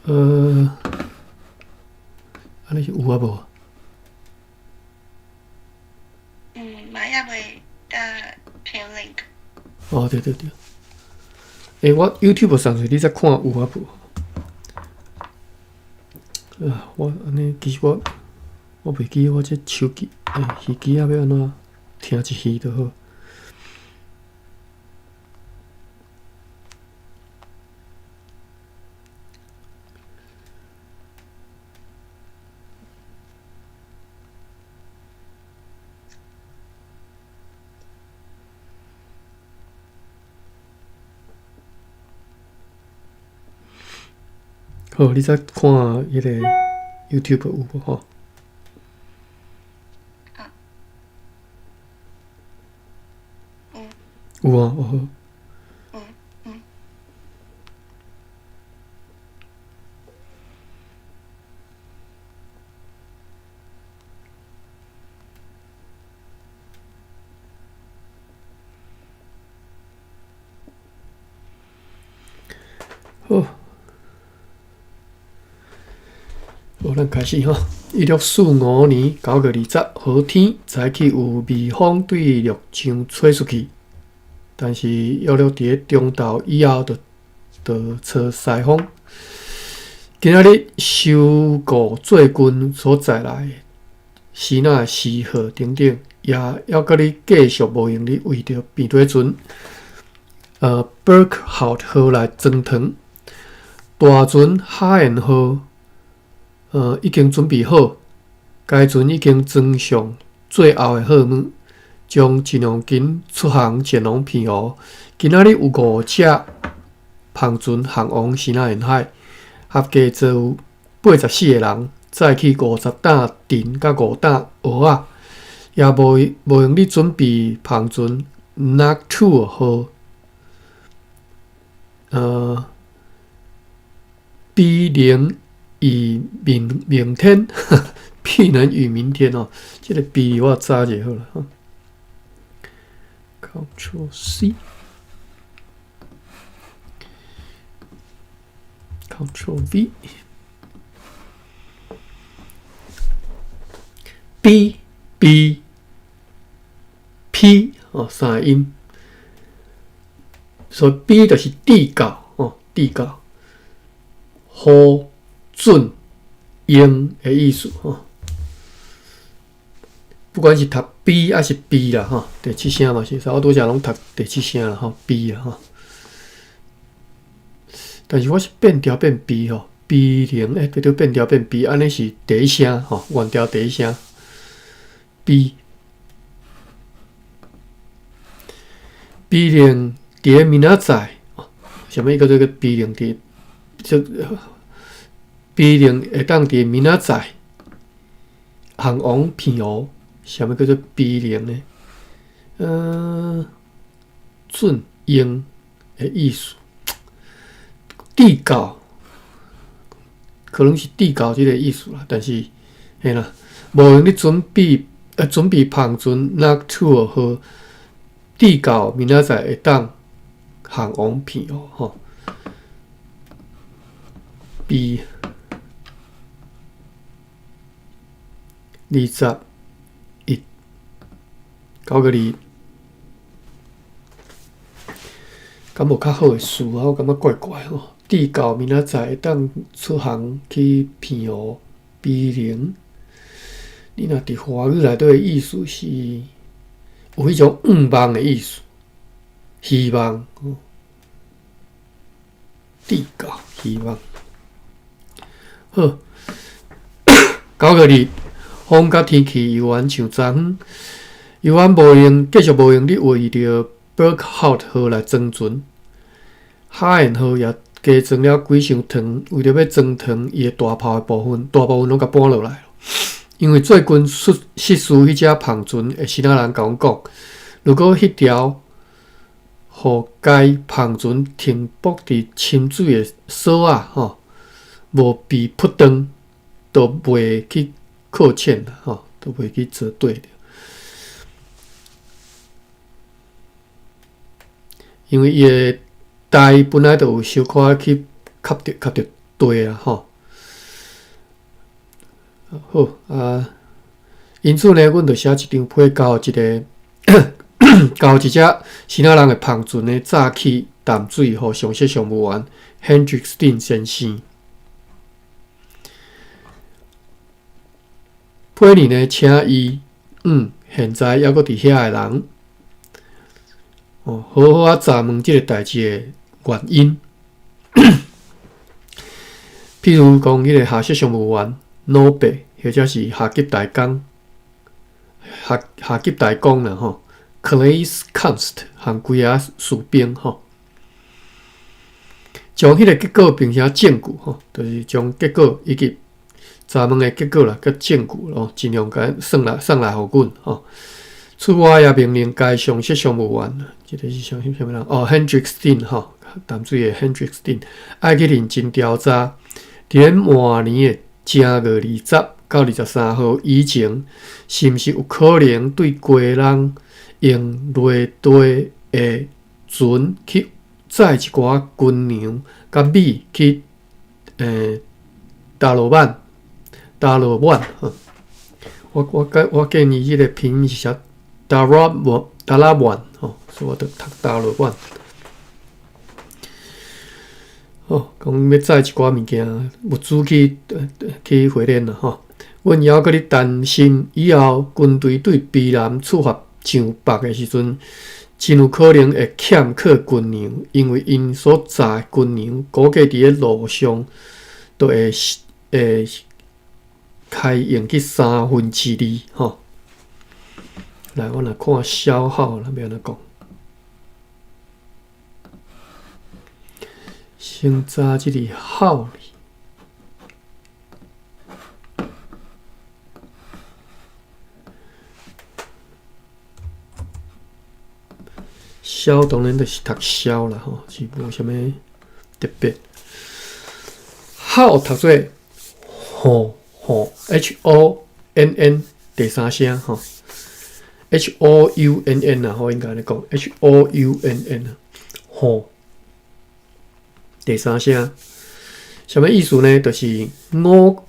按呢是有啊無？嗯，嘛猶未搭聽 link。哦，對對對。我 YouTube 送出去，你再看有啊無？啊，我按呢其實我袂記我這手機耳機仔欲按怎聽一耳就好。好，你再看彼个 YouTube 有無吼？有。有啊，哦好。嗯嗯。好。好，咱開始吼。1645年9月20，好天早起有微風對陸上吹出去，但是約略佇咧中晝以後就就吹西風。今仔日收購最近所載來的支那時號等等，也猶閣咧繼續無閒咧為著平底船，Berkhout 號來裝糖。大船哈燕號，已經準備好，該船已經裝上最後的貨物，將盡量緊出航前往澎湖。今仔日有五隻帆船航往支那沿海，合計載有84個人，載去50擔陳佮5擔蚵仔，也無閒咧準備帆船 Noctue 號，必能與明明天，必能與明天哦，這個 B 我查一下好了。Ctrl C，Ctrl V，B B P 哦，三个音，所以 B 就是地稿哦，地稿，好準用的意思吼。不管是讀 B 抑是 B 啦吼，第七聲嘛是，我拄才攏讀第七聲啦吼，B 啦吼。但是我是變調變 B 吼，B 零對對變調變 B，按呢是第一聲吼，原調第一聲 B。B 零佇咧明仔載，啥物叫做 B 零佇這？B 零會當佇明仔載航往澎湖，啥物叫做 B 零呢？準用的意思，地稿可能是地稿這個意思啦，但是嘿啦，無閒咧準備帆船 Noctue 號，地稿明仔載會當航往澎湖吼。B 21，9月2，敢無較好的詞啊？我感覺怪怪吼。地稿明仔載會當出航去澎湖 B 零。你若佇華語內底的意思是有彼種願望的意思，希望。地稿希望。好，9月2，風佮天氣猶原像昨昏，猶原無閒，繼續無閒咧為著 Berkhout 號來裝船。哈燕號也加裝了幾箱糖，為著欲裝糖，伊的大炮的部分，大部分攏共搬落來。因為最近失失事彼隻帆船的支那人共阮講，如果彼條予該帆船停泊佇深水的索仔吼，無被撲斷，就袂去擱淺啦吼，都袂去折對。因為伊的台本來就有小可去磕著磕著地啊吼。好啊，因此呢，阮就寫一張批交一个交一隻爍爁人的帆船的早起淡水，予上席上務員 Hendrik Steen 先生。批呢呢，請伊現在猶閣佇遐的人，哦，好好仔查問這个代誌的原因。譬如講，彼个下席上務員老伯，或者是下級大工、下下級大工啦吼，Claes Kunst 和幾个士兵吼，將彼个結果並且證據吼，就是將結果以及查問的結果啦，佮證據咯，盡量共送來送來予阮吼。此外，也命令該上席上務員，這个是啥啥物人？哦，Hendrik Steen 吼，淡水的 Hendrik Steen，愛去認真調查，佇咧明年的正月20到23號以前，是毋是有可能對基隆用犁地的船去載一寡軍糧佮米去達羅曼、達羅曼。我建議這个拼音是寫達羅曼、達拉曼吼，所以我就讀達羅曼。哦，講欲載一寡物件物資去花蓮啦吼。阮猶閣咧擔心，以後軍隊對卑南出發上北的時陣，真有可能會欠缺軍糧，因為𪜶所載軍糧估計佇咧路上都會開用去2/3吼。來，阮來看消耗啦，欲按怎講？先查這个耗字，消當然就是讀消啦吼，是無啥物特別。耗讀做吼吼，H O N N 第三聲吼，H O U N N 啦吼，應該按呢講，H O U N N 吼。第三聲，啥物意思呢？就是五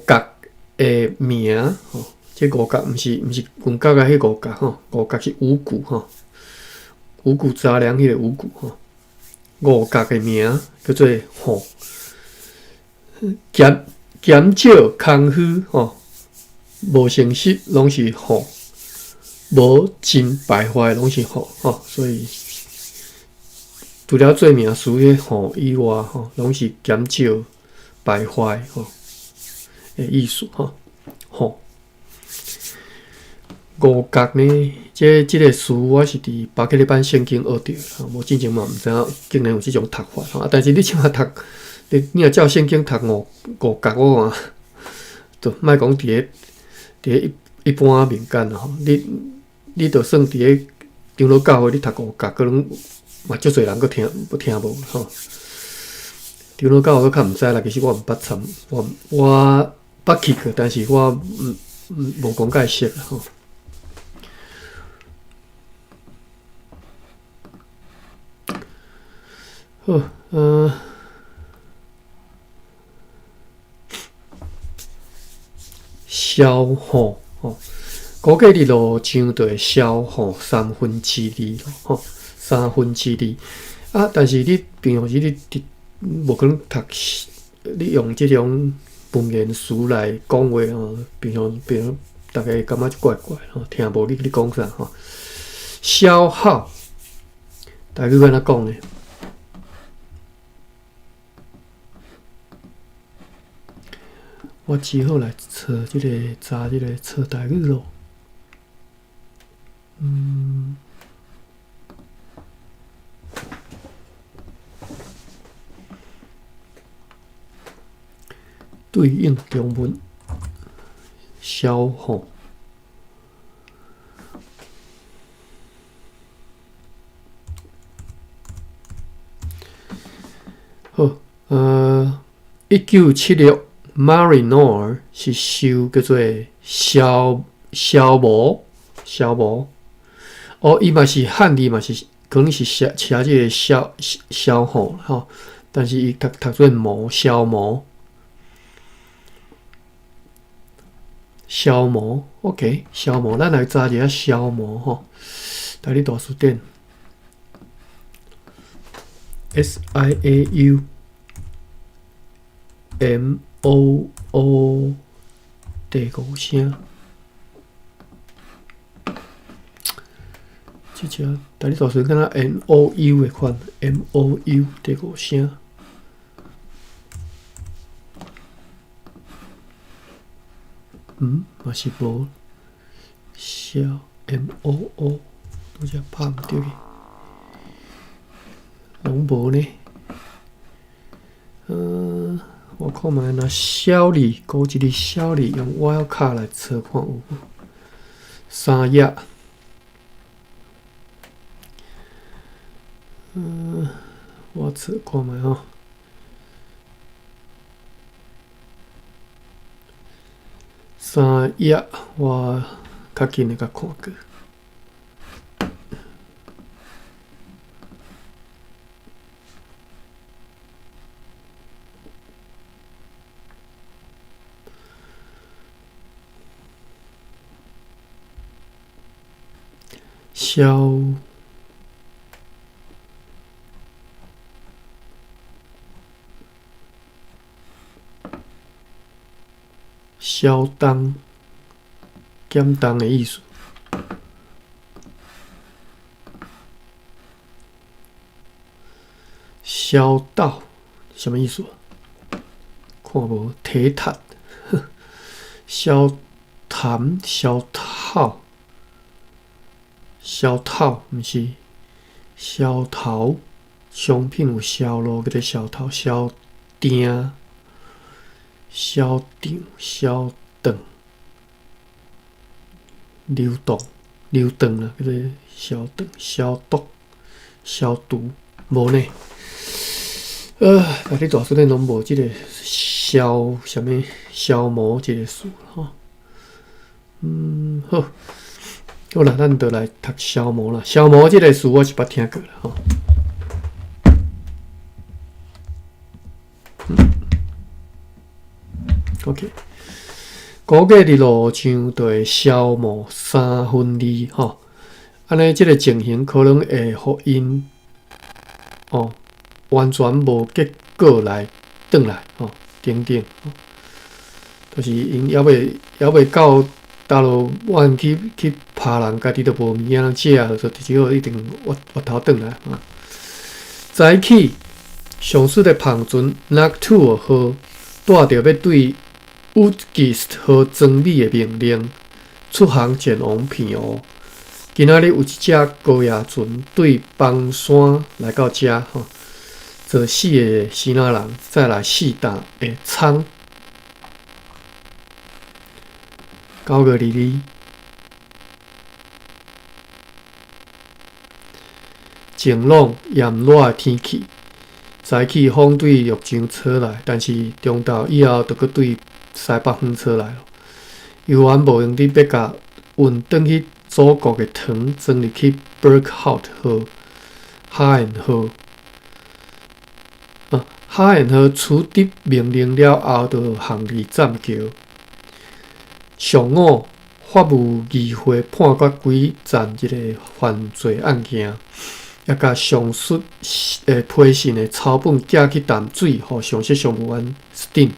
角的名吼，這五角毋是牛角仔彼五角吼，五角是五穀吼，五穀雜糧彼个五穀吼，五角的名叫做吼，減少空虛吼，無誠實攏是吼，無真敗壞攏是吼吼，所以。除了做名詞彼吼以外吼，攏是減少敗壞吼的意思吼。吼，五角呢？這個詞我是佇巴克禮版聖經學著，無之前嘛毋知影竟然有這種讀法吼。但是你這馬讀，你若照聖經讀五角，我看就莫講佇咧一般民間啦吼。你就算佇咧長老教會，你讀五角，可能嘛足濟人閣聽聽無吼。長老教會我較毋知啦，其實我毋捌參，我捌去過，但是我無講介熟吼。好，消耗吼，估計佇路上就會消耗2/3咯，吼，三分之二。啊，但是你平常時你佇無可能讀，你用這種文言詞來講話吼，平常逐家會感覺怪怪吼，聽無你咧講啥吼。消耗，台語按怎講呢？我只好來查這個查這個查台語咯。對應中文消耗。好，1976。Marinor 是受叫做消磨消磨，哦，伊嘛是漢字嘛是可能是寫寫這個消消耗吼，但是伊讀讀做魔消磨，消磨，OK，消磨，咱來查一下消磨吼，台語大辭典，SIAU MOO 第五聲。這隻台語大辭典敢若 MOU 的款，MOU 第五聲。嘛是無消 MOO，拄則拍毋著去，攏無呢。我看覓若小李，孤一个小李用 wildcard 來查看有無。三頁。我查看覓吼。三頁，我較緊的共看過。消消冬，減重的意思。消道，啥物意思？看無體達，消痰、消透、消透，毋是消頭。商品有銷路，叫做銷頭、銷訂、銷場、銷斷、流動、流動啦，叫做消斷、消毒、消毒，無呢？台語大辭典攏無這個消啥物消磨這個詞吼。好，好啦，咱就來讀消磨啦。消磨這個詞我是捌聽過啦吼。OK，估計佇路上就會消磨2/3吼。按呢，這個情形可能會予𪜶哦完全無結果來轉來吼，等等，就是𪜶猶未到佗落遠去拍人，家己都無物件通食，就只好一定越頭轉來。早起上述的帆船 Noctue 號帶著欲對 Uitgeest 號裝美的命令，出航前往澎湖。今仔日有一隻高壓船對枋山來到遮，吼，坐四个支那人，載來四擔的蔥。9月22，晴朗炎熱的天氣，早起風對綠洲吹來，但是中晝以後就閣對西北風吹來。猶原無閒得欲共運轉去祖國的糖裝入去 Berkhout 號、哈燕號。哈燕號取得命令了後，就航離棧橋。上午，法務議會判決幾棧這个犯罪案件，也共上述批信的抄本寄去淡水，予上席商務員斯汀。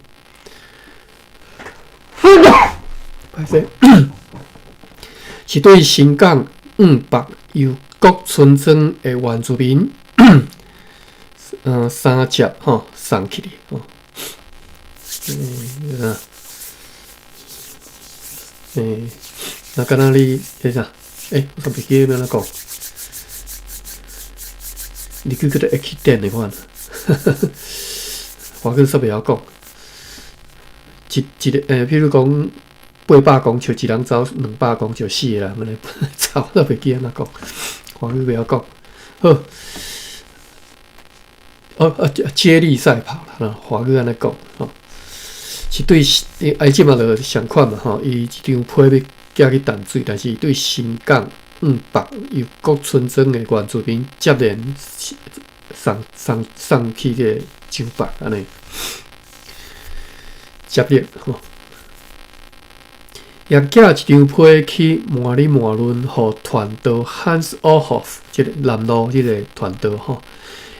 歹勢，是對新港五北由各村莊的原住民，三接吼送去的吼。那敢若你彼啥？我煞袂記得欲按怎講。你叫做 accident 的款，華語煞袂曉講。一個譬如講800公尺，一人走200公尺，四個人按呢走，我袂記按怎講，華語袂曉講。好，哦啊，接力賽跑啦，華語按呢講吼，是對伊這馬就相款嘛吼，伊一張批欲寄去淡水，但是對新港五北由各村莊的原住民接連送送送去個酒吧按呢。接力吼，也寄一張批去曼里曼倫，予傳道 Hans Ohoff 這个南路這个傳道吼，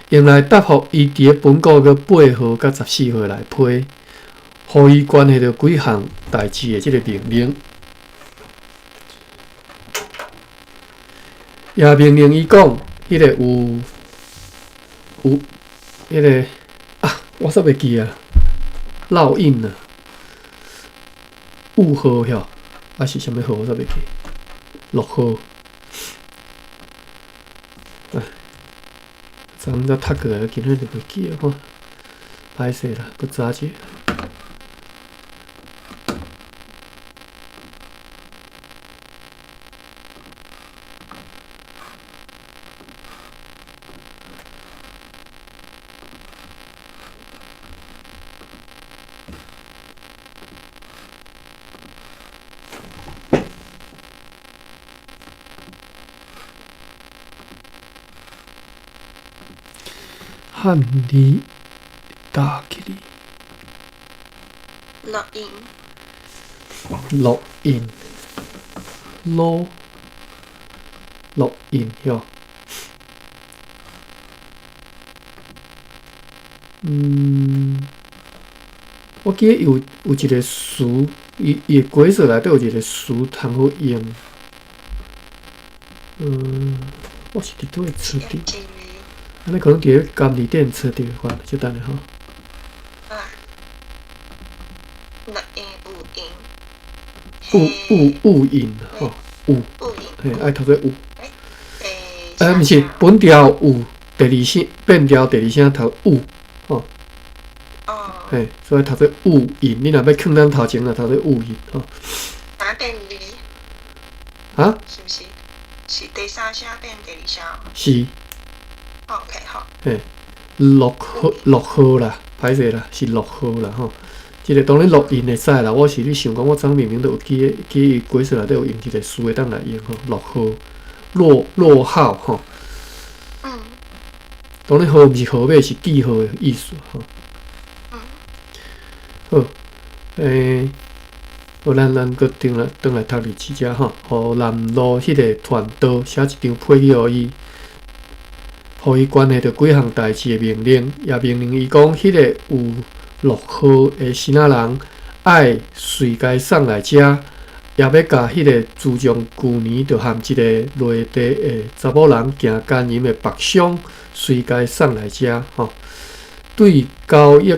用來答覆伊佇咧本國閣8號佮14號內批，予伊關係著幾項代誌的這个命令，也命令伊講，彼个有有彼个啊，我煞袂記啊，烙印啊，五號遐，還是啥物號我煞袂記，6號，哎，昨昏才讀過，今日就袂記啊，看，歹勢啦，閣查一下。漢字打起來。烙印。烙印，烙，烙印哟。我記得有一个詞，伊伊的解說內底有一个詞通好用。我是佇佗位找著？按呢可能佇咧監理店找著款，小等下吼。啊。烙印有印。有有有印吼，有。嘿，愛讀做有。毋是，本調有第二聲，變調第二聲讀有，吼。哦。嘿，所以讀做有印。你若欲囥咱頭前，就讀做有印吼。三變二。啊？是毋是？是第三聲變第二聲？是。 OK，好。嘿，6號6號啦，歹勢啦，是6號啦吼。這个當然烙印會使啦，我是咧想講，我昨明明都有記得記伊解說內底有用一个詞會當來用吼，6號，落落號吼。當然號毋是號碼，是記號的意思吼。好，好，咱閣轉來轉來讀入去遮吼，予南路彼个傳道寫一張批去予伊，予伊關係著幾項代誌的命令，也命令伊講，彼個有6號的爍仔人愛隨共送來遮，也欲共彼个自從舊年就和一个內地的查某人行姦淫的白商隨共送來遮吼。對交易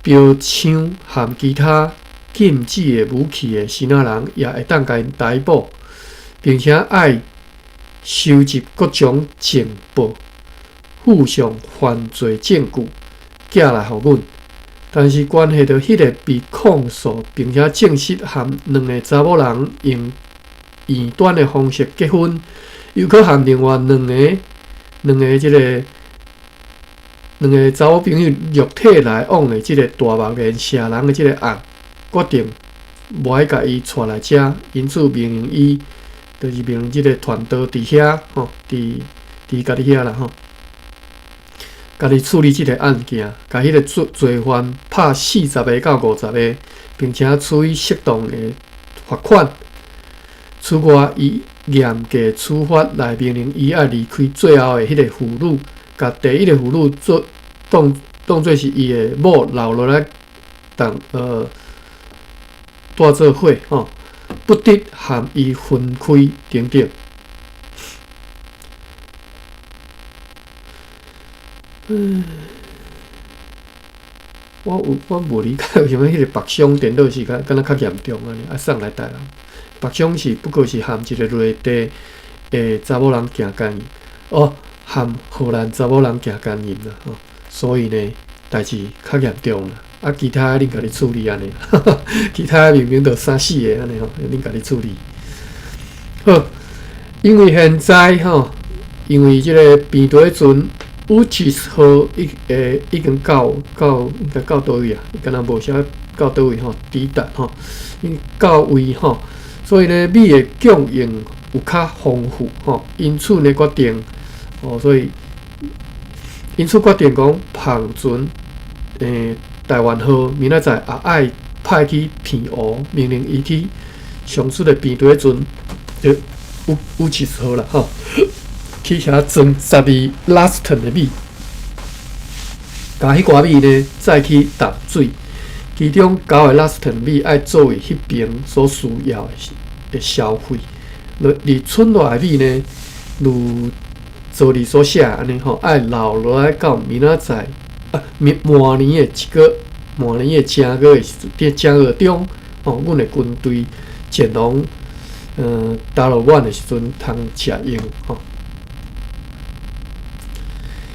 標槍和其他禁止的武器的爍仔人，也會當共𪜶逮捕，並且愛收集各種情報，附上犯罪證據，寄來予阮。但是關係著彼个被控訴並且證實和兩个查某人用異端的方式結婚，又閣和另外兩個這个兩个查某朋友肉體來往的這个大目連蛇人的這个案，決定無愛共伊帶來遮，因此命令伊，就是命令這个傳道佇遐吼，佇家己遐啦吼，家己處理這个案件，共彼个罪犯拍40个到50个，並且處以適當的罰款。此外，伊嚴格處罰來命令伊愛離開最後的彼个婦女，共第一个婦女做當做是伊的某留落來當帶做伙吼，不得和伊分開等等。我無理解為啥物彼个白傷顛倒是較敢若較嚴重按呢，啊送來臺南。白傷是不過是和一个內地的查某人行姦淫，哦，和荷蘭查某人行姦淫啦，吼，所以呢，代誌較嚴重啦。啊，其他恁家己處理按呢，其他明明就三四个按呢吼，恁家己處理。好，因為現在吼，因為這个病毒彼陣，五七號已經到應該到佗位啊？敢若無寫到佗位吼，抵達吼，到位吼，所以呢，米的供應有較豐富吼，因此呢，決定哦，所以因此決定講，帆船台灣號明仔載也愛派去澎湖，命令伊去上述的編隊陣，就五五七號啦，吼，去遐裝12 laston 的米，共彼寡米呢載去淡水，其中9個 laston 米愛作為彼爿所需要的消費，而剩落來米呢，如做字所寫按呢吼，愛留落來到明仔載啊，明明年的一個明年的正月的時陣，正月中吼，阮的軍隊前往達羅灣的時陣通食用吼。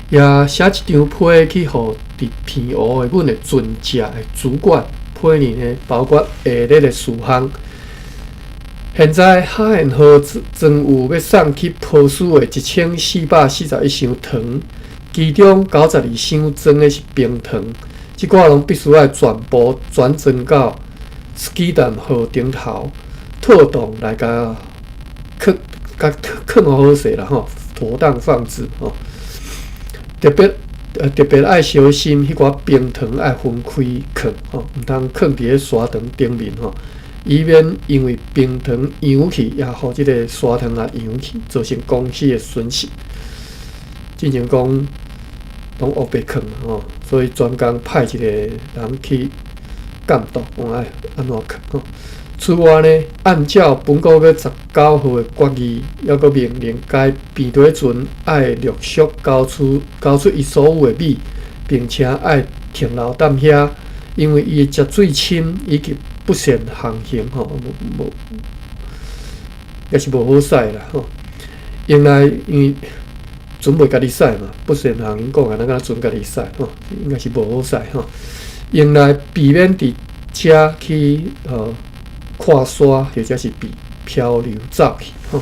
也寫一張批去予佇澎湖的阮的船隻的主管，批裡呢包括下列的事項。現在哈燕號裝有欲送去波斯的1441箱糖，其中92箱裝的是冰糖，這寡攏必須愛全部轉裝到斯基丹號頂頭，妥當來共囥，共囥好好勢啦吼，妥當放置吼。特別愛小心，彼寡冰糖愛分開囥吼，毋通囥佇咧沙糖頂面吼，以免因為冰糖揚去，也予這个沙糖也揚去，造成公司的損失。進前講攏烏白囥吼，所以專工派一個人去監督，講愛按怎囥吼。此外呢，按照本個月19號的決議，猶閣命令該編隊船愛陸續交出伊所有的米，並且愛停留踮遐，因為伊的食水深以及不善航行吼，無無也是無好駛啦吼。用來因為船袂家己駛嘛，不善航行講啊，咱敢若船家己駛吼，應該是無好駛吼。用來避免佇遮去跨沙或者是被漂流走去吼。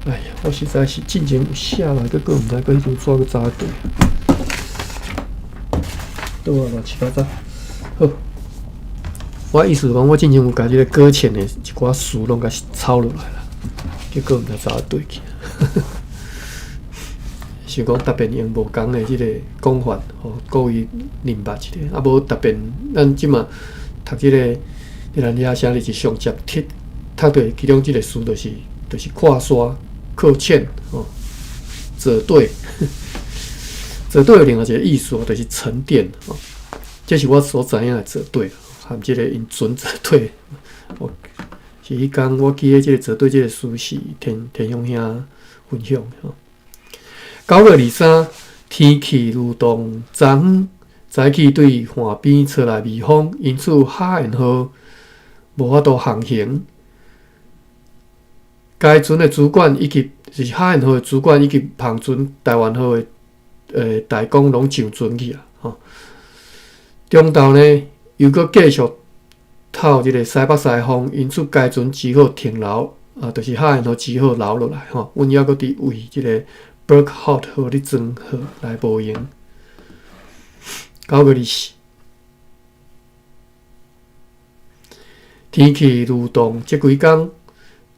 哎呀，我實在是進前有寫來，閣閣毋知閣彼張紙閣走佗。倒啊亂七八糟。好，我意思講，我進前有共這个擱淺的一寡詞攏共抄落來啦，結果毋知走佗去。想講特別用無仝的這个講法，予各位明白一下。啊，無特別，咱這馬讀這个，咱遐寫日是上捷讀讀著其中這个詞，就是跨沙、擱淺吼，折對，折對有另外一个意思，就是沉澱吼。這是我所知影的折對，含這个𪜶船折對。我是彼工我記得這个折對這个詞是天天雄兄分享的吼。9月23，天氣如同昨昏早起對岸邊吹來微風，因此哈燕號無法度航行。該船的主管以及是哈燕號的主管以及帆船台灣號的大公攏上船去啊！吼，中晝呢又閣繼續透這个西北西風，因此該船只好停留，啊，就是哈燕號只好留落來吼。阮猶閣佇為這个 Berkhout 號咧裝貨來無閒。9月24，天氣如同這幾工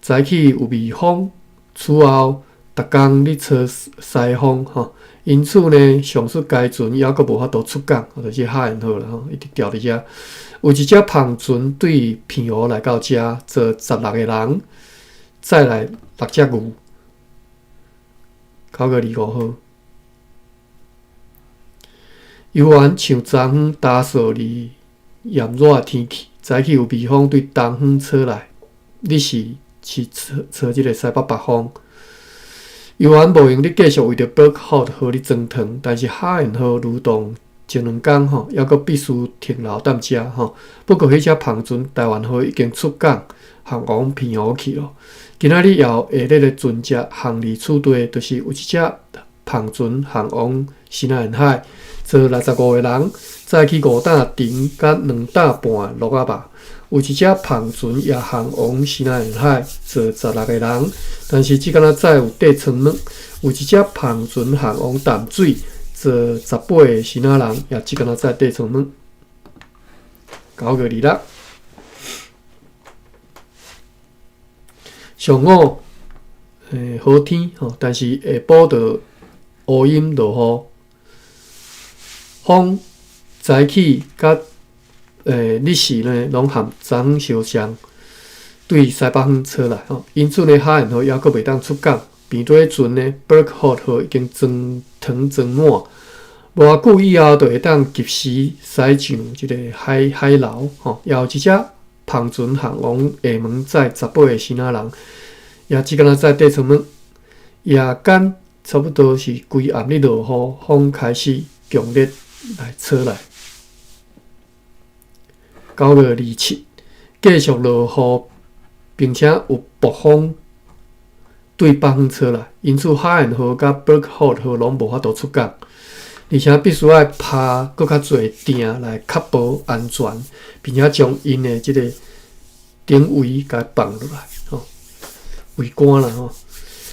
早起有微風，此後逐工咧吹西風吼，因此呢，上述該船猶閣無法度出港，就是哈燕號啦吼，一直吊佇遮。有一隻帆船對澎湖來到遮，坐16個人，載來六隻牛。9月25號，猶原像昨昏焦燥而炎熱的天氣，早起有微風對東方吹來，日時是吹吹這个西北北風。猶原無閒咧繼續為著 Berkhout 號咧裝糖，但是哈燕號如同前兩工吼，猶閣必須停留踮遮吼。不過，彼隻帆船台灣號已經出港，航往澎湖去咯。今仔日也有下列的船隻航離此地，就是有一隻帆船航往西南沿海，坐65個人，載去5擔甜佮2擔半鹿仔肉。有一隻帆船也航往西南沿海，坐16個人，但是只敢若載有底倉物。有一隻帆船航往淡水，坐18個支那人，也只敢若載底倉物。9月26，上午，好天吼，但是下晡就烏陰落雨。風早起佮日時呢，攏和昨昏相像，對西北方吹來吼，因此呢，哈延號猶閣袂當出港。平底船呢，Berkhout 號已經裝糖裝滿，無偌久以後就會當及時駛上這個海流吼。也有一隻帆船航往廈門載18個支那人，也只敢若載底艙物。夜間差不多是規暗咧落雨，風開始強烈來吹來。9月27，繼續落雨，並且有暴風對北方吹來，因此哈延號佮 Berkhout 號攏無法度出港，而且必須愛拋閣較濟碇來確保安全，並且將𪜶的這個頂圍共放落來，吼，桅杆啦吼。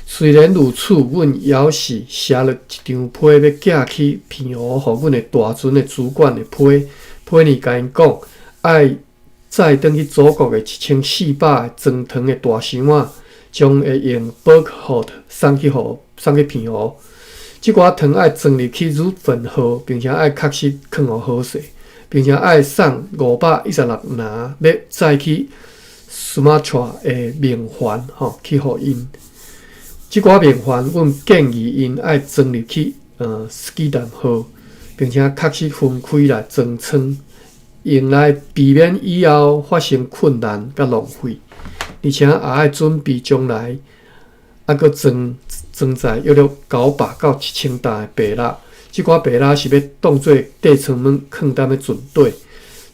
雖然如此，阮猶是寫了一張批欲寄去澎湖，予阮的大船的主管的批，批呢共𪜶講，愛載轉去祖國的1400個裝糖的大箱仔，將會用 Berkhout 送去澎湖。這寡糖愛裝入去乳粉號，並且愛確實囥予好勢，並且愛送516籃欲載去 Sumatra 的明礬吼去予𪜶。這寡明礬，阮建議𪜶愛裝入去Schiedam 號，並且確實分開來裝倉，用來避免以後發生困難佮浪費，而且也愛準備將來猶閣裝載約略900到1000擔的白蠟。這寡白蠟是欲當做底艙物囥踮咧船底。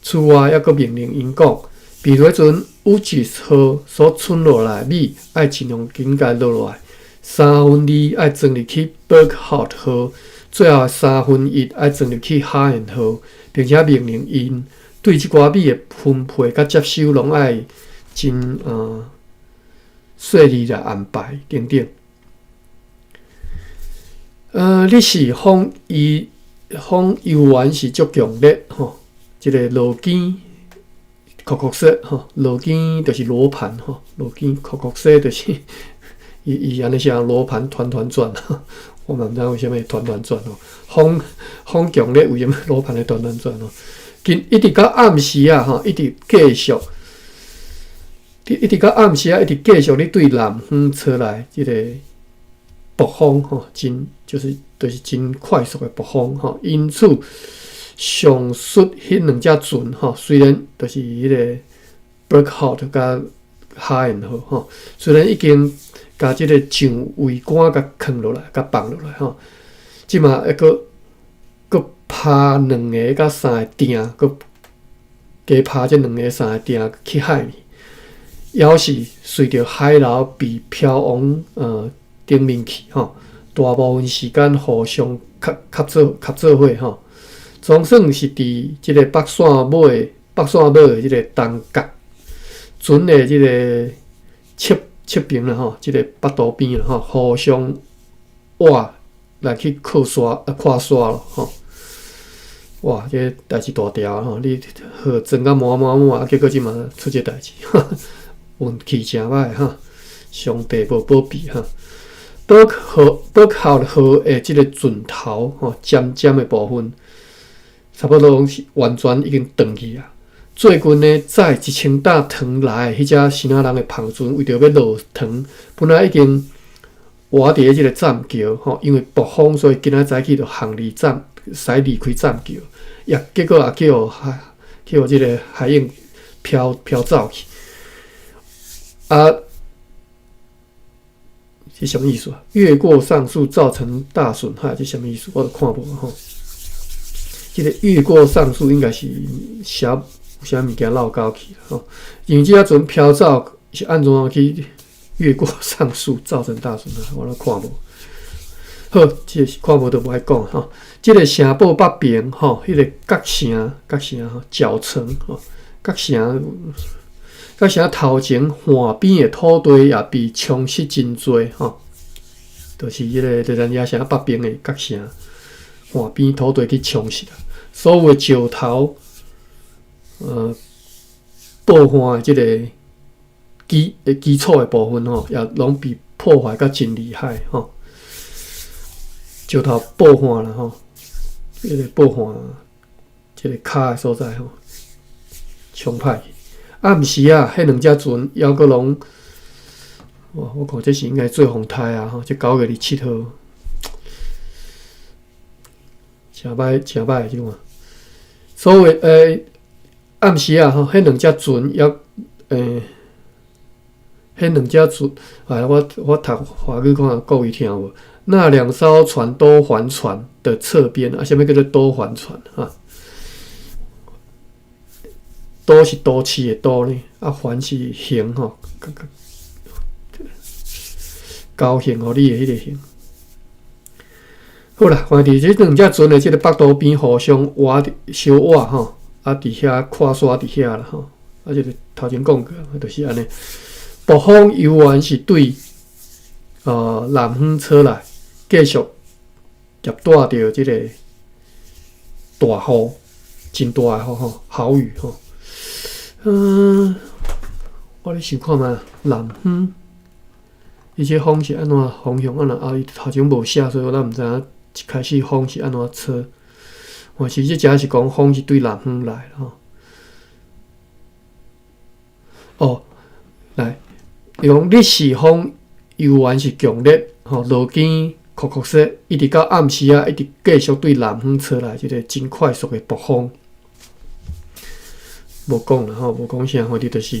此外，猶閣命令𪜶講，比如彼陣烏吉號所存落來米，愛盡量緊共落落來，2/3愛裝入去 Berkhout 號，最後1/3愛裝入去哈延號，並且命令𪜶對這寡米的分配佮接收，攏愛真細膩來安排等等。日時風伊風猶原是足強烈吼，這個羅肩擴擴說吼，羅肩就是羅盤吼，羅肩擴擴說就是伊伊按呢寫羅盤團團轉，我嘛毋知為啥物團團轉吼，風風強烈為啥物羅盤會團團轉吼？緊一直到暗時啊吼，一直繼續，一直到暗時啊，一直繼續咧對南方吹來這個暴風吼，真就是真快速的暴風吼，因此上述彼兩隻船吼，雖然就是彼個 Berkhout 佮哈延號吼，雖然已經共這個上桅杆共囥落來，共放落來吼，這馬猶閣閣拋兩个佮三个碇，閣加拋這兩个三个碇去海裡，猶是隨著海流被飄往頂面去吼，大部分時間互相合合做合做伙吼，總算是佇這個北線尾的這個東角船的這個側側邊啦吼，這個腹肚邊啦吼，互相倚來去靠沙看沙咯吼。哇，這個代誌大條吼！你號裝甲滿滿滿，啊，結果這馬出這代誌，運氣誠歹哈！上帝無保庇哈。Berkhout 號的這個船頭吼，尖尖的部分，差不多攏是完全已經斷去啊。最近呢，載1000擔糖來的彼隻支那人的帆船，為著欲落糖，本來已經倚佇咧這個棧橋吼，因為暴風，所以今仔早起就航離棧，駛離開棧橋，也結果也去予這個海湧飄走去。啊，這啥物意思啊？越過上述造成大損害，這啥物意思？我都看無吼。這個越過上述應該是寫有啥物件漏交去吼？因為這隻船飄走是按怎去越過上述造成大損害？我都看無。好，這個是看無就無愛講吼。這個城堡北邊吼，彼個角城角城吼，角城吼，角城角城頭前岸邊的土地也被沖失真濟吼，就是彼個熱蘭遮城北邊的角城岸邊土地去沖失啦，所有的石頭，報岸的這個基礎的部分吼，也攏被潑破壞甲真厲害吼，石頭爆岸啦吼，彼個爆岸，這個跤的所在吼，衝歹去。暗時啊，彼兩隻船猶閣攏，哇！我看這是應該做風颱啊吼，這9月27號，誠歹誠歹這款。所謂暗時啊吼，彼兩隻船猶。彼兩隻船，哎，我讀華語看各位聽無？那兩艘船都帆船的側邊啊，啥物叫做都帆船啊？都是都市的都呢，啊，帆是橫吼，高興予你的彼個興。好啦，反正佇這兩隻船的這個北渡邊互相倚相倚吼，啊，佇遐看沙佇遐啦吼，啊，這個頭前講過，就是按呢。暴風猶原是對南方吹來，繼續夾帶著這個大雨，真大的雨吼，豪雨吼。我咧想看覓南方，伊這風是按怎方向按怎啊？伊頭前無寫，所以咱毋知影一開始風是按怎吹。我其實這是講風是對南方來吼。哦，來。伊講日時風猶原是強烈，吼，落間酷酷雪，一直到暗時啊，一直繼續對南方吹來，這個真快速的暴風。無講啦吼，無講啥，反正就是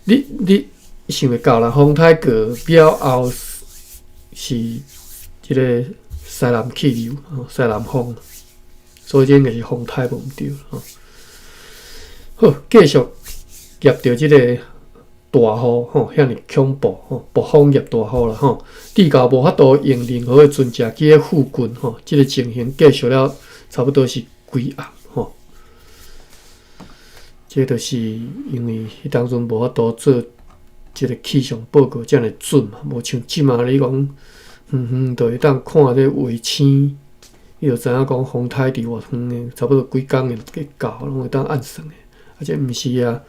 你想會到啦，風颱過了後是這個西南氣流，吼，西南風，所以這應該是風颱無毋對吼。好，繼續夾著這個大雨吼，遐爾恐怖吼，暴風夾大雨啦吼，至到無法度用任何的船隻去彼附近吼，這個情形繼續了差不多是幾暗吼。這就是因為彼當陣無法度做這個氣象報告遮爾準嘛，無像這馬你講遠遠就會當看這衛星，你就知影講風颱佇偌遠的，差不多幾工會到，攏會當按算的。啊，這毋是啊。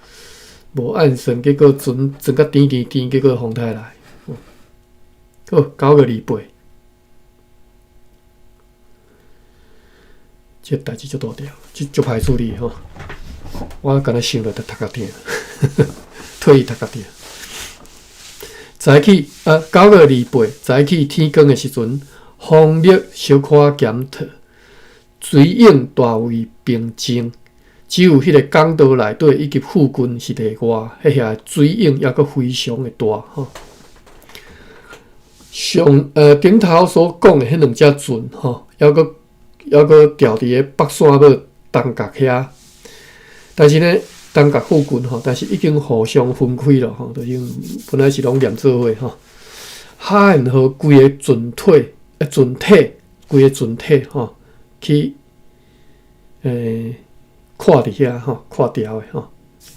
無按算，結果船船甲甜甜甜，結果風颱來。好，9月28，這代誌足大條，這足歹處理吼。我敢若想著就頭殼疼，替伊頭殼疼。早起啊，9月28早起天光的時陣，風力小可減退，水湧大為平靜。只有彼個港道內底以及附近是例外，彼遐水湧猶閣非常的大吼。上頂頭所講的彼兩隻船吼，猶閣吊佇個北線尾東角遐，但是呢，東角附近吼，但是已經互相分開了吼，就是本來是攏連做伙吼。哈延號規个船體，船體，規個船體吼，去跨佇遐吼，跨牢的吼，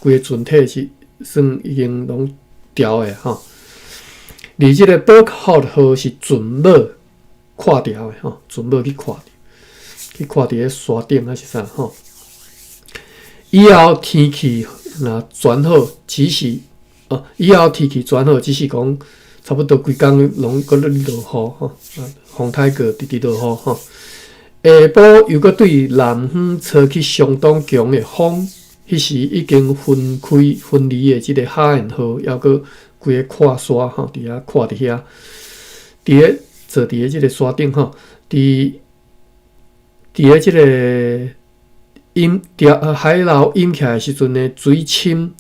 規個船體是算已經攏牢的吼。而這個 Berkhout 號是船尾跨牢的吼，船尾去跨著，去跨佇个沙頂還是啥吼。以後天氣若轉好，只是哦，以後天氣轉好，只是講差不多規工攏閣咧落雨吼，風颱過直直落雨吼。下晡又閣對南方吹起相當強的風，彼時已經分開分離的這個哈延號，猶閣規个跨沙吼，佇遐跨佇遐，佇咧坐佇咧這個沙頂吼，佇咧這個湧潮海流湧起來的時陣呢，水深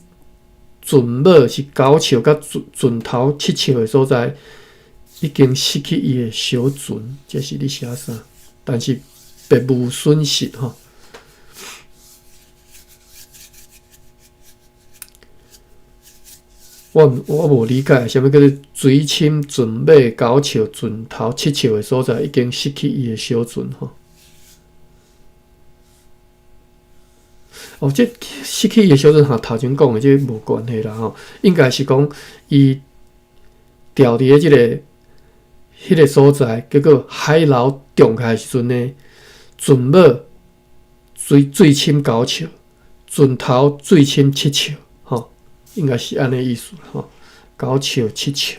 船尾是9尺佮船頭7尺的所在，已經失去伊的小船，這是咧寫啥？但是別無損失吼。我無理解，啥物叫做水深船尾9尺，船頭7尺的所在，已經失去伊的小船吼。哦，這失去伊的小船和頭前講的這無關係啦吼，應該是講伊牢佇咧這個。彼個所在，結果海流漲起來的時陣呢，船尾水深9尺，船頭水深7尺，吼，應該是按呢意思吼，9尺7尺。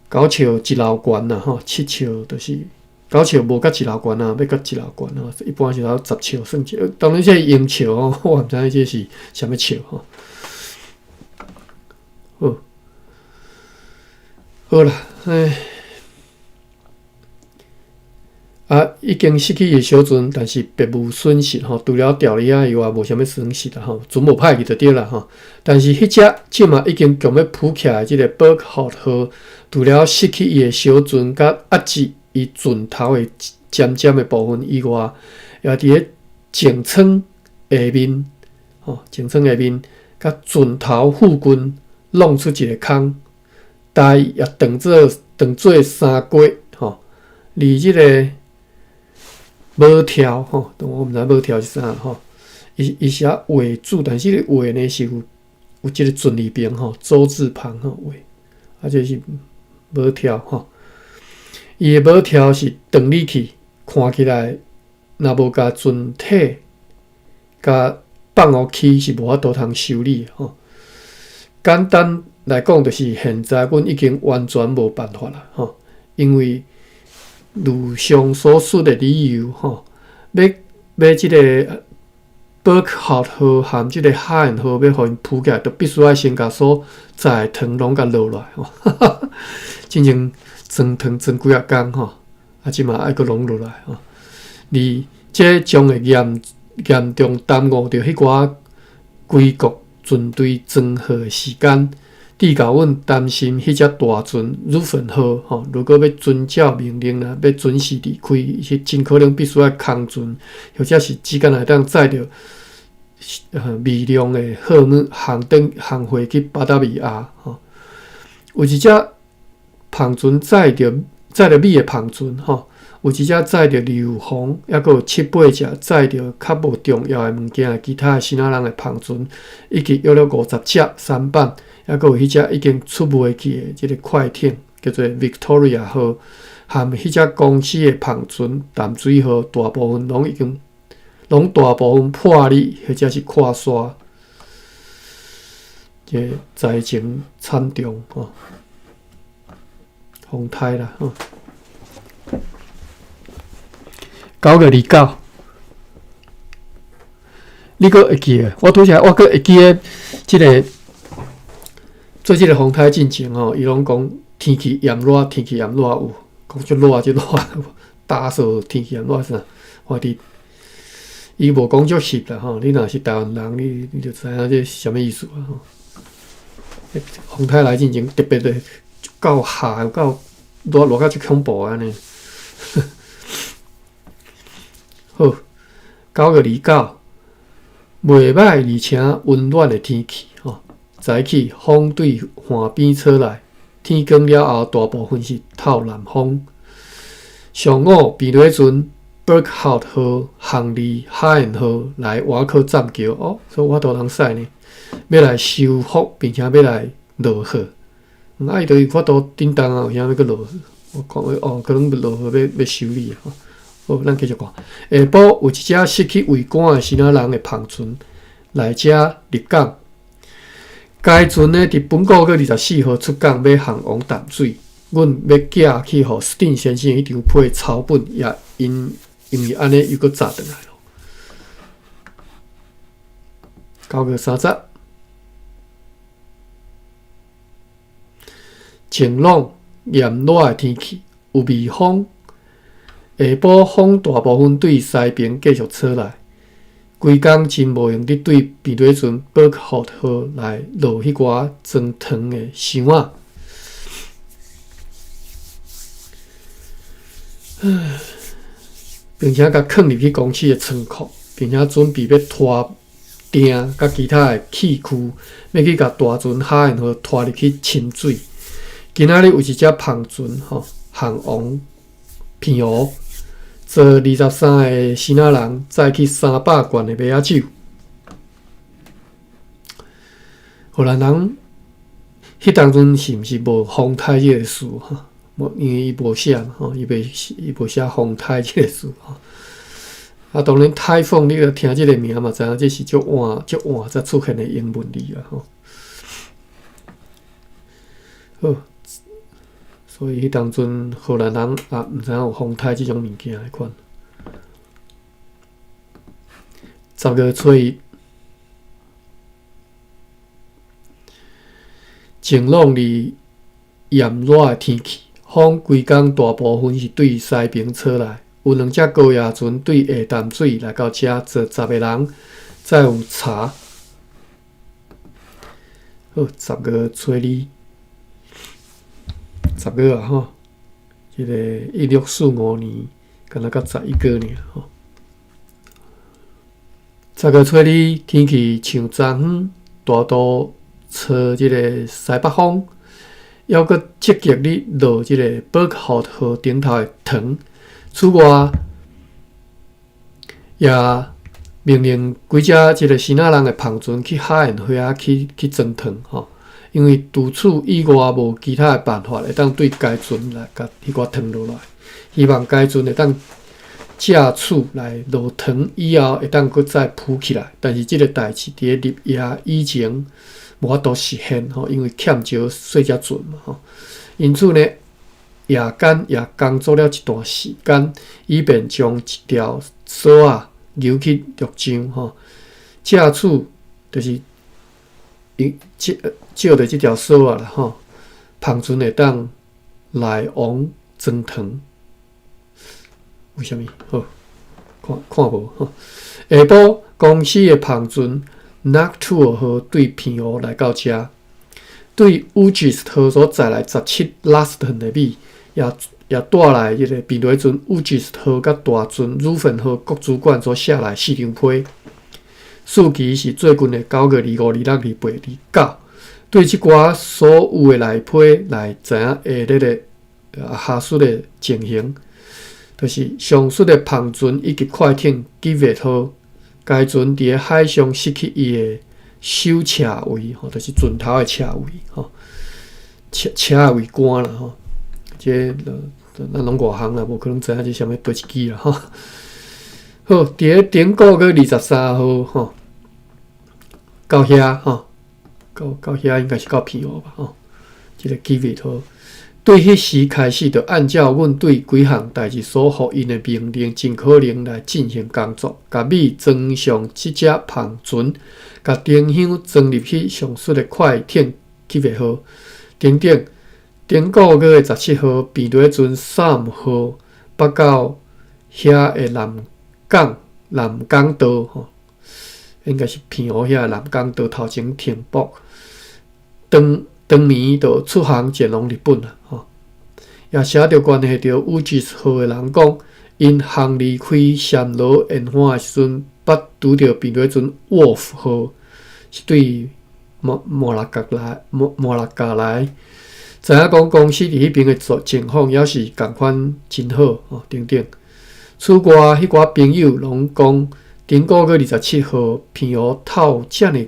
九尺一樓懸啦吼，7尺就是九尺無甲一樓懸啊，欲甲一樓懸吼，一般是頭10尺算一，當然這是英尺吼，我毋知影這是啥物尺吼。好，好啦，唉。啊，已經失去伊的小船，但是別無損失吼。除了牢佇遐以外，無啥物損失啦吼。船無歹去就對啦吼。但是彼隻這馬已經強欲浮起來的這个 Berkhout 號，除了失去伊的小船佮壓制伊船頭的尖尖的部分以外，也佇咧前艙下面吼，前艙下面佮船頭附近弄出一个空，大也當做衫櫃吼，而這个無條吼，我毋知無條是啥吼。伊寫畫字，但是這个畫呢是有這个箭字邊吼，周字旁吼畫，啊這是無條吼。伊的無條是斷離去，看起來若無共船體共放予去是無法度通修理吼。簡單來講，就是現在阮已經完全無辦法啦吼，因為如上所述的理由吼，欲欲這个 Berkhout 號和這个哈恩號欲予𪜶浮起來，就必須愛先共所載的糖攏共落來吼。進前裝糖裝幾仔工吼，啊，這馬愛閣攏落來吼。而這將會嚴嚴重耽誤著彼寡歸國船隊裝貨的時間。至共阮擔心，彼隻大船 Reuven 號吼，如果欲遵照命令啦，欲準時離開，是真可能必須愛空船，或者是只敢會當載著微量的貨物航轉航回去巴達維亞吼。有一隻帆船載著米的帆船吼，有一隻載著硫磺，抑閣有七八隻載著較無重要的物件的其他的支那人的帆船，以及約略50隻舢板。抑閣有彼隻已經出賣去的這个快艇，叫做 Victoria 號，和彼隻公司的帆船淡水號，大部分攏已經攏大部分破裂或者是闊沙，這災情慘重吼，風颱啦吼。9月29，你閣會記得？我拄才我閣會記得這个。做這个風颱進前吼，伊攏講天氣炎熱，天氣炎熱有講足熱足熱，打掃天氣炎熱啥？我佇伊無講足翕啦吼，你若是台灣人，你就知影這是啥物意思啊吼。風颱來進前特別的夠下夠熱熱甲足恐怖按呢。好，9月29，袂䆀而且溫暖的天氣吼。早起風對岸邊吹來，天光了後，大部分是透南風。上午，便利船 Berkhout 號、航利哈恩號來瓦克棧橋哦，所以我都通使呢，欲來修復，並且欲來落貨。啊，伊就有法度叮當啊，有啥欲閣落？我講哦，可能落貨欲欲修理啊。好，咱繼續看。下晡有一隻失去桅杆的支那人的帆船來遮入港。該船呢，佇本個月24號出港，欲航往淡水。阮欲寄去予斯汀先生彼張批抄本，也因為按呢又閣早轉來囉。9月30，晴朗炎熱的天氣，有微風。下晡風大部分對西邊繼續吹來。規工真無閒佇對便利船 Berkhout 號來落彼寡裝糖的箱仔，並且共囥入去公司的倉庫，並且準備欲拖釘佮其他的器具，欲去共大船哈恩號拖入去深水。今仔日有一隻帆船吼，航往澎湖。坐23个支那人載去300罐的麥仔酒。荷蘭人彼當陣是毋是無風颱這个詞吼？無，因為伊無寫嘛吼，伊袂伊無寫風颱這个詞吼。啊，當然颱風，你著聽這个名嘛，知影這是足晚足晚才出現的英文字啊吼。好，所以彼當陣荷蘭人也毋知影有風颱這種物件彼款。10月初一，晴朗而炎熱的天氣，風規工大部分是對西爿吹來。有兩隻高壓船對下淡水來到遮，坐10個人，載有柴。好，10月初二，十月啊吼，這个1645年，敢若才11個爾吼。十月初二，天氣像昨昏，大多吹這个西北風，猶閣積極咧落這个伯克號頂頭的糖。此外，也命令幾隻這个支那人的帆船去海岸遐去裝糖吼，因為除此以外無其他的辦法會當對該船來共彼寡糖落來。希望該船會當藉此來落糖以後會當閣再浮起來，但是這个代誌佇咧入夜以前無法度實現吼，因為欠少細隻船嘛吼。因此呢，夜間也工作了一段時間，以便將一條索仔扭去陸上吼。藉此就是藉藉著這條索仔啦吼，帆船會當來往裝糖。為啥物？好，看看無吼。下晡公司的帆船 Noctue 號對澎湖來到遮，對烏吉斯號所載來17拉斯頓的米，也帶來彼个平底船烏吉斯號佮大船乳粉號各主管所寫來四張批。數期是最近的9月25、26、28、29。對這寡所有的內批來知影下日的下述的情形，就是上述的帆船以及快艇吉維號，該船佇咧海上失去伊的首斜位，吼，就是船頭的斜位，吼，斜斜的桅杆啦，吼。這咱攏外行啦，無可能知影這啥物佗一支啦，吼。好，佇咧頂個月23號，吼，到遐，吼，到遐應該是到澎湖吧，吼。這个吉維號對彼時開始，就按照阮對幾項代誌所予𪜶的命令，盡可能來進行工作，共米裝上這隻帆船，共丁香裝入去上述的快艇吉維號等等。頂個月的17號，平底船三號北到遐的南港島吼，應該是澎湖遐南港島頭前停泊。當當暝就出航前往日本啦，吼。也寫著關係著烏吉斯號的人講，𪜶航離開暹羅沿岸的時陣，捌拄著平底船沃夫號，是對摩拉加來。知影講公司佇彼邊的狀況猶是仝款真好吼，等等。此外，彼寡朋友攏講，頂個月27號，澎湖透遮爾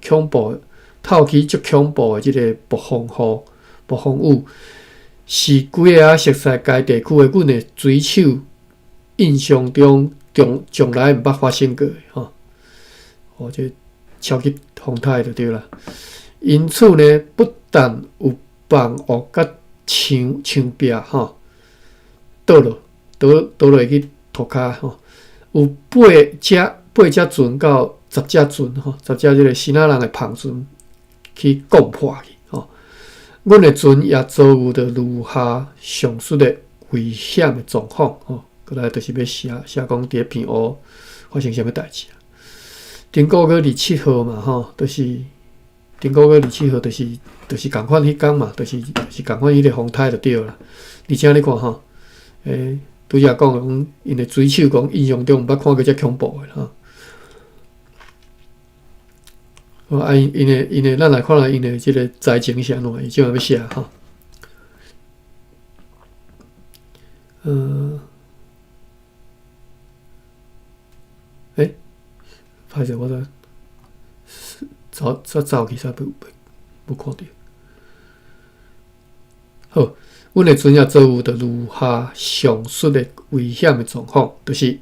恐怖，透起足恐怖的這个暴風雨、暴風雨，是幾个仔熟似該地區的阮的水手印象中，從來毋捌發生過的吼。哦，這超級風颱就對啦。因此呢，不但有房屋佮牆壁吼倒落倒倒落去塗跤吼，有八隻船到10隻船吼，10隻這个支那人的帆船去摃破去吼。阮的船也遭遇著如下上述的危險的狀況吼。閣來就是欲寫寫講佇咧澎湖發生啥物代誌啊？頂個月27號嘛吼，就是頂個月27號，就是仝款彼工嘛，就是仝款彼个風颱就對啦。而且你看吼，拄才講講，𪜶的水手講印象中毋捌看過遮恐怖的吼。好，啊，𪜶的，咱來看下𪜶的這个災情是按怎，伊這擺欲寫吼。欸，歹勢，我煞走走去，煞無看著。好，阮的船也遭遇著如下上述的危險的狀況，就是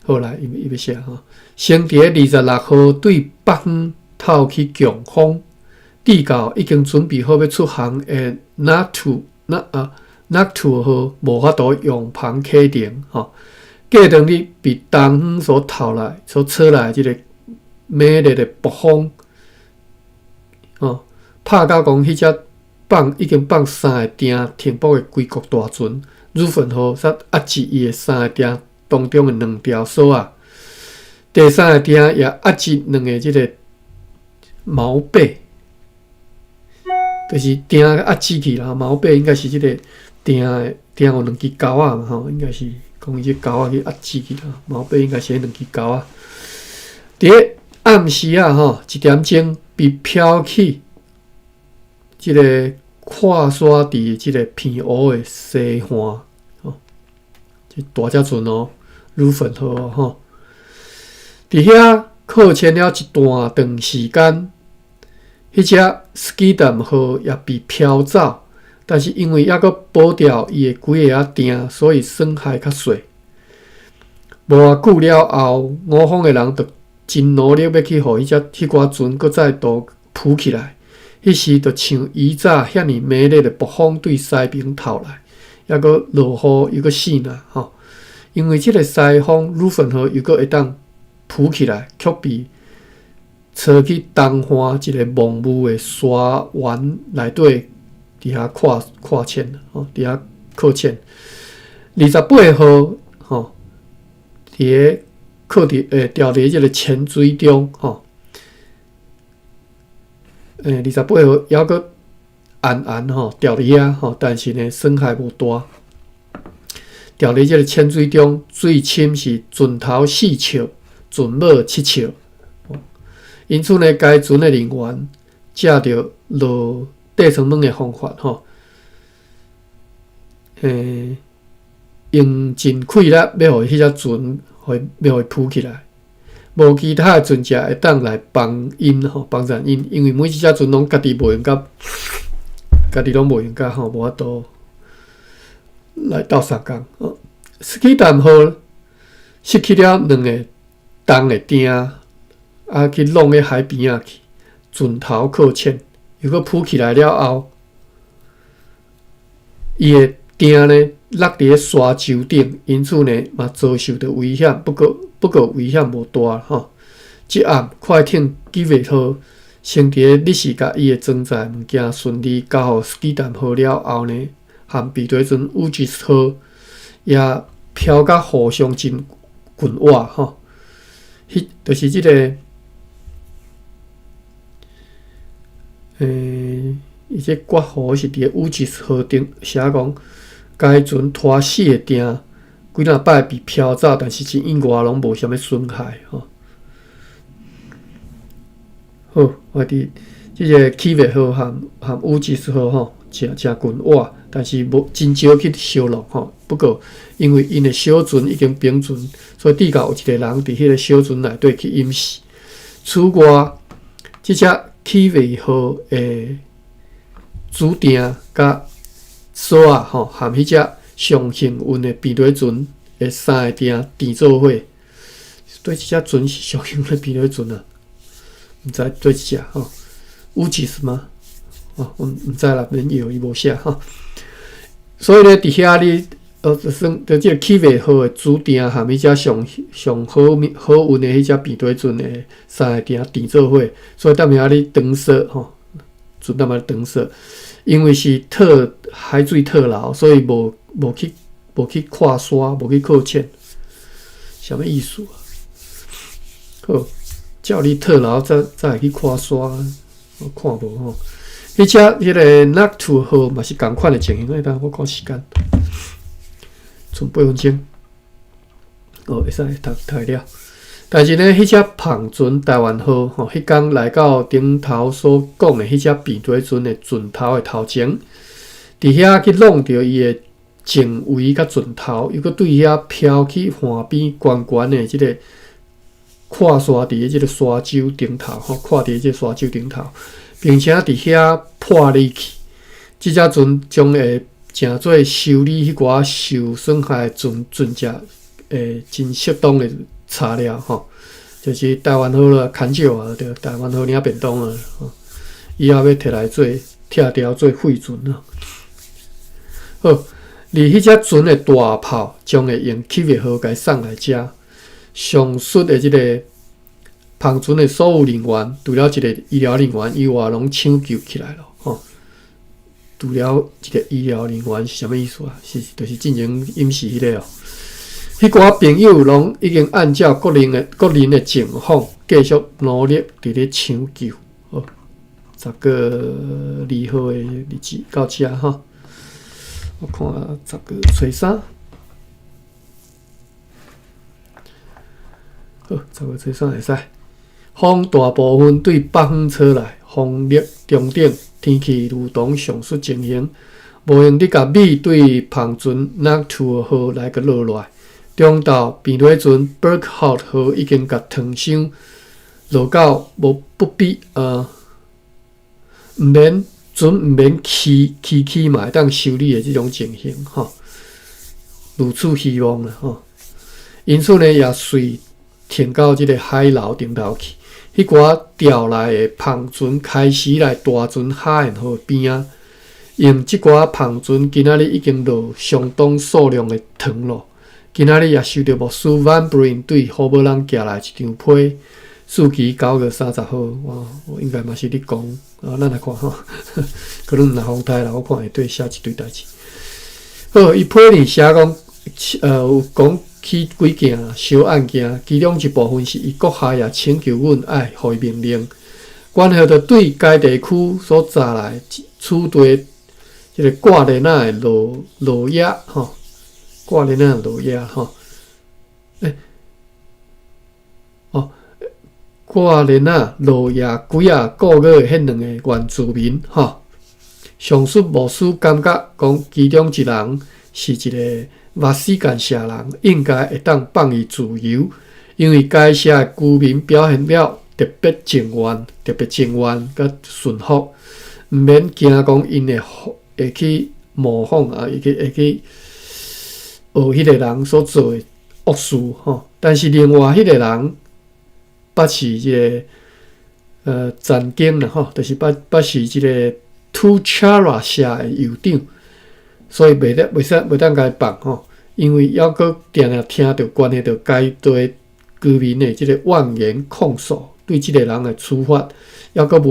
好來，伊欲寫吼，先佇咧26號對北方透起強風，至到已經準備好欲出航的 Natu 那啊 Naktoo 號無法度揚帆啟程吼。過當日被東方所透來、所吹來這个猛烈的暴風，吼，拍到講彼隻放已經放三个碇停泊的歸國大船，汝芬號，煞壓制伊的三个碇當中的兩條索仔，第三个碇也壓制兩个這个錨臂，就是碇壓制去啦。錨臂應該是這个碇的碇有兩支鈎仔嘛吼，應該是講伊這鈎仔去壓制去啦。錨臂應該是彼兩支鈎仔。佇咧暗時仔吼，一點鐘被飄去這个闊沙佇這个澎湖的西岸，吼，這大隻船哦，汝芬號吼，佇遐擱淺了一段長時間，彼隻斯基淡號也被飄走，但是因為猶閣保掉伊的幾个仔碇，所以損害較細。無偌久了後，五方的人就真努力欲去予彼隻彼寡船閣再度浮起來。彼時就像以早遐爾猛烈的暴風對西爿透來，猶閣落雨又閣爍爁吼。因為這个西風汝芬號又閣會當浮起來，卻被吹去東岸一个濃霧的沙灣內底，佇遐擱擱淺吼，佇遐擱淺。28號吼，佇咧擱佇欸牢佇這个淺水中吼。28號猶閣安安吼牢佇遐吼，但是呢損害無大。牢佇這个淺水中，水深是船頭4尺，船尾7尺。因此呢，該船的人員藉著落底層網的方法吼，用盡氣力欲予彼隻船，欲予伊浮起來。無其他的船隻會當來幫𪜶吼，幫贊𪜶，因為每一隻船攏家己無閒甲，家己攏無閒甲吼，無法度來鬥相共。斯基淡號失去了兩个重的碇，啊，去弄咧海邊仔去，船頭擱淺，又閣浮起來了後，伊的碇呢落佇咧沙洲頂，因此呢嘛遭受著危險。不過危險無大吼。這暗快艇基維號先佇咧日時共伊的裝載物件順利交予斯基淡號了後呢，和避雷船烏吉斯號也飄甲互相真近倚吼。彼就是這个，伊這括弧是佇咧烏吉斯號頂寫講，該船拖四个碇，幾若擺被飄走，但是真意外攏無啥物損害吼。好，我佇這个起尾號和和烏吉斯號吼，誠誠近倚，但是無真少去相挵吼。不過因為𪜶的小船已經平船，所以至到有一个人佇彼个小船內底去飲食。此外，這隻起尾號的主碇佮索仔吼，和彼隻上幸運的避雷船的三个碇佇做伙，對這隻船是上幸運的避雷船啊？毋知對一隻吼，烏吉斯嗎？哦，我毋知啦，免搖伊無寫吼。所以咧，佇遐咧，就算佇這个起尾號的主碇和彼隻上上好好運的彼隻避雷船的三个碇佇做伙，所以踮遐咧長索吼，船踮遐長索，因為是套海水套牢，所以無無去無去跨沙，無去擱淺，啥物意思啊？好，照你套牢，才才會去跨沙，我看無吼。彼隻彼个 Naktoo 號嘛是仝款的情形，欸，等我看時間，賰八分鐘，哦，會使讀讀會了。但是呢，彼隻帆船台灣號吼，彼工來到頂頭所講的彼隻避雷船的船頭的頭前，佇遐去弄著伊的前桅佮船頭，又閣對遐飄去岸邊懸懸的這个跨沙佇咧這个沙洲頂頭吼，跨佇咧這个沙洲頂頭，並且佇遐破離去。這隻船將會成做修理彼寡受損害的船船隻的真適當的材料吼，就是台灣號啦，牽手啊，對，台灣號領便當啊，吼，以後欲提來做拆掉做廢船啊。好，而彼隻船的大炮將會用企業號共送來遮。上述的這个帆船的所有人員，除了一个醫療人員以外，攏搶救起來了。吼，除了一个醫療人員是啥物意思啊？是就是進前飲食彼个哦。彼寡朋友攏已經按照各人的情況，繼續努力佇咧搶救。好，10月2號的日子到遮吼。我看10月初3，好，10月初3會使。風大部分對北方吹來，風力中等，天氣如同上述情形，無閒得共米對帆船 Noctue 號來閣落來。中晝平底船 Berkhout 號已經共糖箱落到無不必毋免船毋免起起起嘛會當修理的這種情形吼，如此希望啦吼。因此呢，也隨停到這个海流頂頭去。彼寡調來的帆船開始來大船哈燕號邊仔，用這寡帆船今仔日已經落相當數量的糖咯。今仔日也收著牧師 Van Bruin 對胡寶人寄來一張批，四期9月30號，我應該嘛是咧講，啊，咱來看吼，可能若風台啦，我看會對寫一堆代誌。好，伊批裡寫講，有講起幾件小案件，其中一部分是伊閣下也請求阮愛予伊命令，關係著對該地區所載來此地這个掛鏈仔的落落葉吼。掛鏈仔落葉吼，欸，哦，掛鏈仔落葉幾仔個月的彼兩个原住民吼，上述牧師感覺講，其中一人是一个墨西干社人，應該會當放伊自由，因為該社的居民表現了特別情願、特別情願佮順服，毋免驚講𪜶會會去模仿啊，會去學彼个人所做的惡事吼。但是另外彼个人，捌是這个曾經啦吼，就是捌捌是這个 Tuchara 社的酋長，所以袂得袂使袂當共伊放吼，因為猶閣定定聽著關係著該地居民的這个怨言控訴，對這个人的處罰，猶閣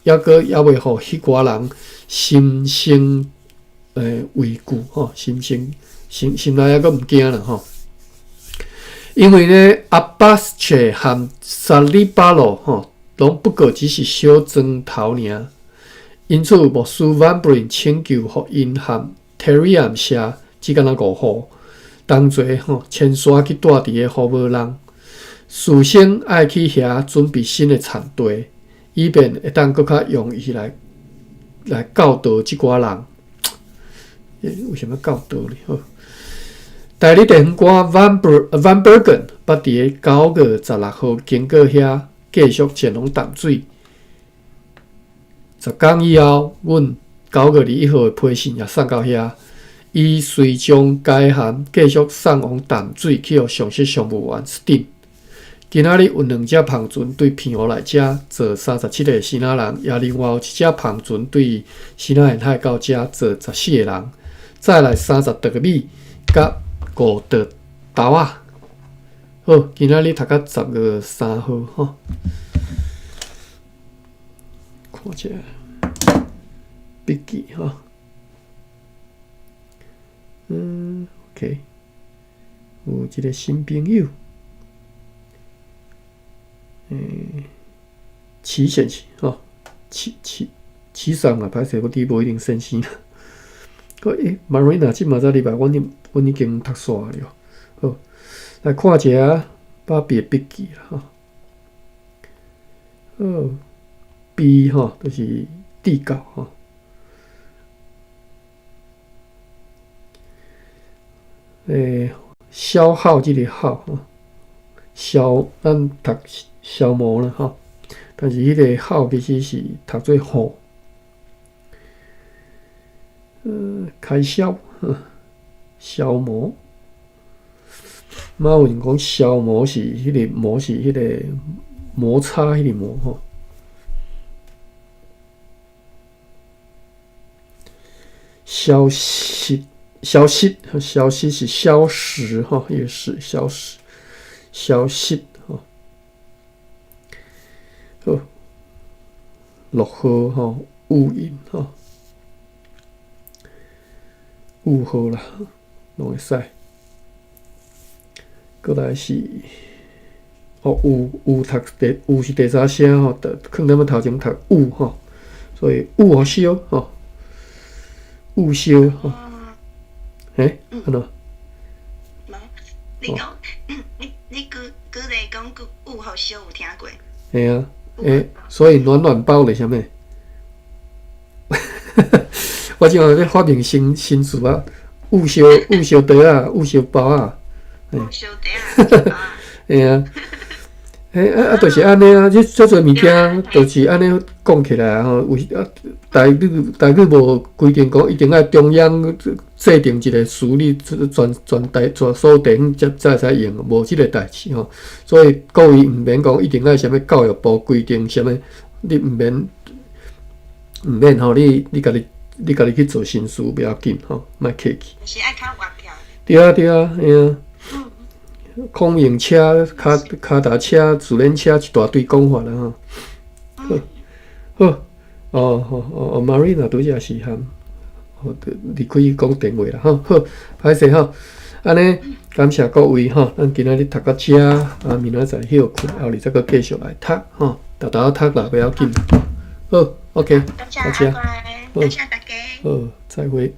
猶未予彼寡人心生畏懼吼，心生心心內猶閣毋驚啦吼。因為呢，阿巴斯切和薩里巴羅吼，攏不過只是小磚頭爾，因此牧師 Van Bruin 請求予𪜶和 Teriam 社只敢若五戶同齊吼遷徙去住佇个胡寶人，事先愛去遐準備新的田地，以便會當閣較容易來教導這寡人。為啥物教導呢？好，代理地方官 Van Bergen 捌佇个9月16號經過遐，繼續前往淡水。10工以後，阮9月21號的批信也送到遐，伊隨將該函繼續送往淡水去予上述商務員 Steen。今仔日有兩隻帆船對澎湖來遮載37個支那人，也另外有一隻帆船對支那沿海到遮載14個人，載來30袋米佮5袋豆仔。好，今仔日讀到10月3號吼。看一下筆記吼。OK，有一个新朋友，齊先生吼，齊齊齊桑啊，歹勢，我佇無一定先生。閣欸，Marina 這嘛才禮拜，阮已經讀煞了。好，來看一下芭比的筆記啦吼。好，B 吼，就是地稿吼。消耗這个耗吼，消咱讀消磨啦吼，但是彼个耗其實是讀做耗。開銷，消磨。嘛有人講消磨是彼个磨是彼个摩擦彼个磨吼。消失，消失，消失是消失吼，也是消失，消失吼。好，落雨吼，烏雲吼，霧雨啦，攏會使。閣來是，哦，有有讀第有是第三聲吼，囥踮頭前讀有吼，所以有予燒吼，有燒吼。欸，按怎？無，你講，你舉舉例講有予燒有聽過？嘿啊，欸，所以暖暖包是啥物？我這下咧發明新新詞啊，有燒有燒袋仔，有燒包仔。有燒袋仔。嘿啊，欸啊啊，就是按呢啊，這遮濟物件，就是按呢講起來吼，有啊，台語台語無規定講一定愛中央制定一個詞，你全全台全所有地方才才會使用，無這個代誌吼。所以各位毋免講一定愛啥物教育部規定啥物，你毋免毋免吼，你你家己你家己去做新詞袂要緊吼，莫客氣。是愛較活潑。對啊對啊，嘿啊。孔明車、跤跤踏車、自然車一大堆講法啦吼。好，好，哦哦哦，Marina 拄才是含，好，離開講電話啦吼。好，歹勢吼，按呢感謝各位吼，咱今仔日讀到遮，啊，明仔載歇睏，後日再閣繼續來讀吼，沓沓仔讀啦，袂要緊。好，OK，多謝阿乖，多謝大家。好，再會。